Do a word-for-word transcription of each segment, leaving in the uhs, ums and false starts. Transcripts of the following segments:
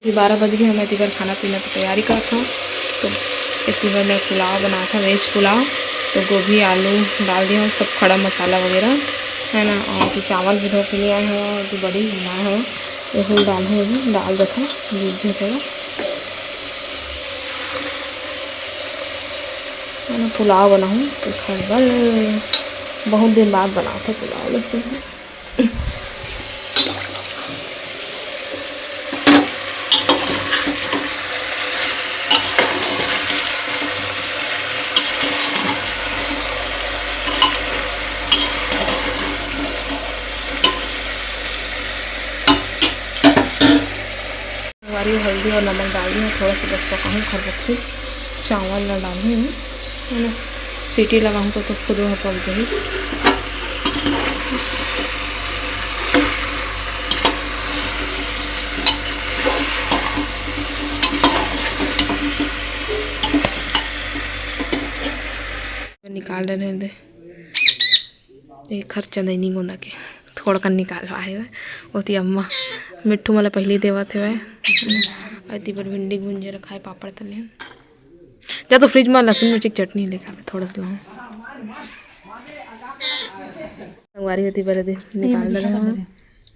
अभी बारह बज गए, मैं एती बर खाना पीना की तैयारी करत हूँ। तो एती बर मैं पुलाव बनात हूँ, वेज पुलाव। तो गोभी, आलू डाल दिया हूँ, सब खड़ा मसाला वगैरह, है ना। और तो चावल भी धो के ले आए हो, तो बड़ी बनाए हो, ये फूल डाल हो, अभी डाल देता हूँ, दूध दे देगा, है ना। पुलाव बनाऊँ तो खबर बहुत दिन बाद बनाते पुलाव, वैसे। संगवारी, हल्दी और नमक डाल दिया, थोड़ा सा बस पकाऊँ, खरबूज चावल ला डालूँ, है ना। सीटी लगाऊँ तो, तो खुद वह पक जाही। निकाल डरे दे। एक हर चंदैनी गोंदा के थोड़कन निकालवा हे। ओती अम्मा मिट्ठू मला पहिली देवत हेवय। अति बर भिंडी भुंजे रखाय, पापड़ तले। जा तो फ्रिज में लहसुन मिर्ची के चटनी लेके आवे, थोड़ा सा लाऊं। संगवारी होती बरे दे निकाल दे रहा हूँ,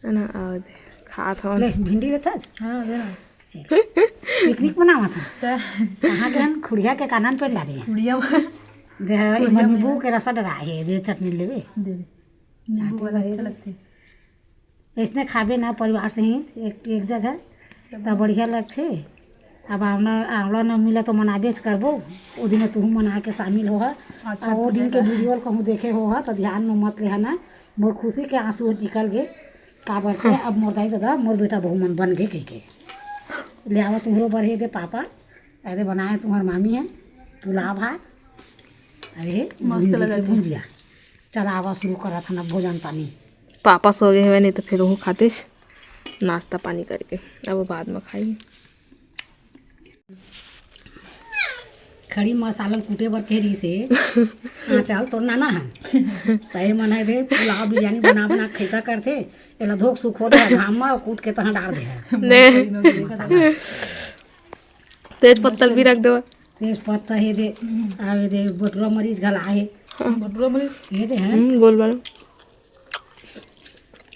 है ना। और दे खात हूँ। ले, भिंडी लेता है? हाँ, दे ना। पिकनिक मनावत हन। त कहाँ के हन? खुड़िया के कानन पे डारे। खुड़िया में। दे, बढ़िया नींबू के रसा डरा हे, दे चटनी लेबे। दे दे। नींबू वाला अच्छा लगथे। अइसने खाबे ना परिवार सहित एक, एक जगह, त बढ़िया लगथे। अब आंवला, आंवला न मिला तो मनाबेच करबो। ओ दिन तुहू मना के शामिल होहा। अच्छा, अउ ओ दिन के वीडियो ल कहूँ देखे होहा, त ध्यान में मत लेहा ना। मोर खुशी के आंसू ह निकल गे। काबर के अब मोर दाई ददा, मोर बेटा बहू मन बन गे कहिके। ले आवा तुहरो बर हे दे पापड़। अरे बनाए तुम्हर मामी ह पुलाव भात। अरे हे मस्त भिंडी के लगत हे। भुंजिया। चला आवा शुरू करत हन अब भोजन पानी। पापा सो गे हवे, नहीं तो फिर ओहू खातिस नाश्ता पानी करके। अब बाद में खाई। खड़ी मसाला ल कूटे बर कह रही से। हाँ, चल, तोर नाना है। तय मन है दे, पुलाव बिरयानी बना बना खैता करथे। एला धोक सुखो दे, घाम में कूट के तहाँ डाल दे है। ने। मसाला। तेज पत्ता ल भी रख देवा। तेज पत्ता हे दे, आवे दे, बटुरा मरीच घला हे। हाँ। बटुरा मरीच? ये दे हैं। हम्म, गोल वाला।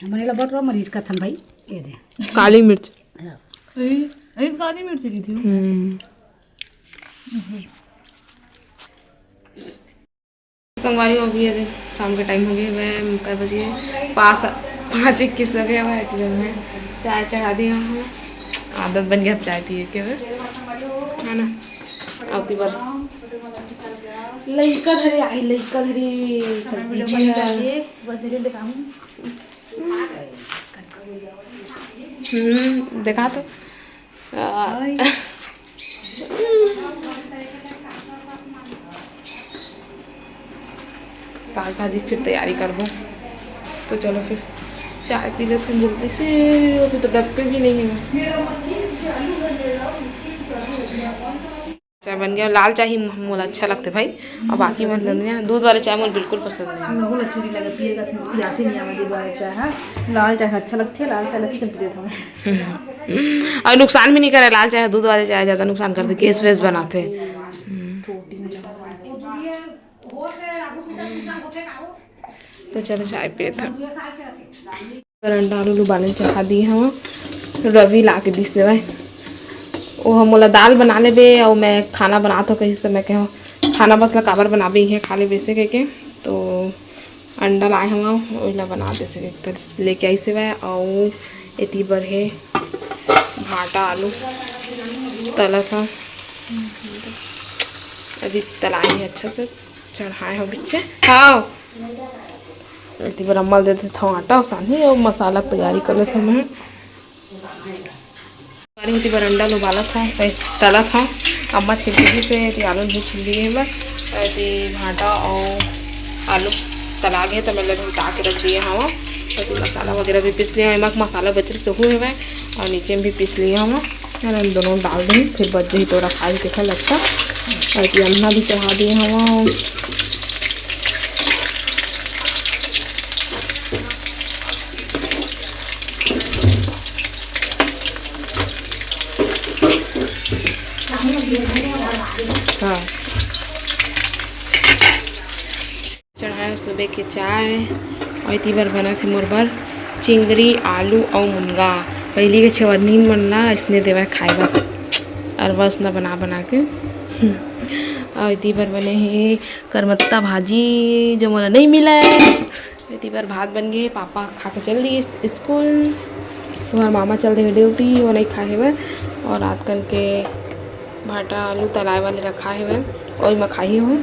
हमन एला बटुरा मरीच कथन भाई, ये दे। काली मिर्च। हाँ। अरे, अरे, काली मिर्च की थी। हम्म। संगवारी हो गई है, शाम के टाइम हो गया है, कै बज गए? पाँच, पाँच इक्कीस हो गया है। तो मैं चाय चढ़ा दिया हूँ, आदत बन गया अब चाय पिए के, है ना। आती बार लइका धरे आई, लइका धरे। हम्म, देखा तो। आ, साग भाजी फिर तैयारी करबो। तो चलो फिर चाय पी लेते हैं जल्दी से। अभी तो डब्बे भी नहीं है। चाय बन गया। लाल चाय ही मोला अच्छा लगता है भाई, और बाकी मन दूध वाले चाय मोला बिल्कुल पसंद नहीं। मोला अच्छा नहीं लगे पिए का, प्यास ही नहीं आवे दूध वाले चाय। हाँ, लाल चाय अच्छा लगता है, लाल चाय लगती तो पी लेता हूँ। और नुकसान भी नहीं करे लाल चाय, दूध वाले चाय ज़्यादा नुकसान करथे, गैस वैस बनाथे। तो चलो चाय पीत हन। अंडा आलू उबाले चढ़ा दिए हवं, रवि ला के दिस देवय। ओ ह मोला दाल बना लेबे, अउ मैं खाना बनात हो कहिस, त मैं कहेंव खाना बस ला काबर बनाबे, इहे खा लेबे से कहिके। तो अंडा लाए हवं, ओइला बना दे से कहिके लेके आइस हवय। अउ एती बर हे भांटा आलू तलत हवं, अभी तलाए हे अच्छा से, चढ़ाए हवं बिच्चे। हाँ। एती बर अम्मा ल दे देथव आटा अउ सानी अउ मसाला के तैयारी कर लेथव मैं। अरे, एती बर अंडा ल उबालत हव, ए, तलत हव। अम्मा छिल के दिस हे, एती आलू ल भी छिल दिए हे मैं। एती भांटा अउ आलू तला गे, त मैं ल उतार के रख दिए हव। एती मसाला वगैरह भी पीस लिए हव, एमा के मसाला बचे रहिस ओहू हेवय, अउ नीचे में भी पीस लिए हव। अउ हम दोनों डाल देंगे, फिर बच जाही तोरा खाए के फल अच्छा। अउ एती अन्ना भी चढ़ा दिए हव। हाँ, चढ़ाए सुबह के चाय। और इति बर बनत हे मोर बर चिंगरी, आलू अउ मुनगा। पहिली के छेवरनीन मन ला अइसने देवय खाए बर, अरवा उसना बना बना के। और इति बर बने हे करमत्ता भाजी, जो मोला नहीं मिला है। इति बर भात बन गए, पापा खा के चल दिए स्कूल। तुम्हार मामा चल दिए ड्यूटी, वो नहीं खाए हवे। और रात कन के भाटा आलू तलाए वाले रखा हवे, ओही मैं खाही हूँ।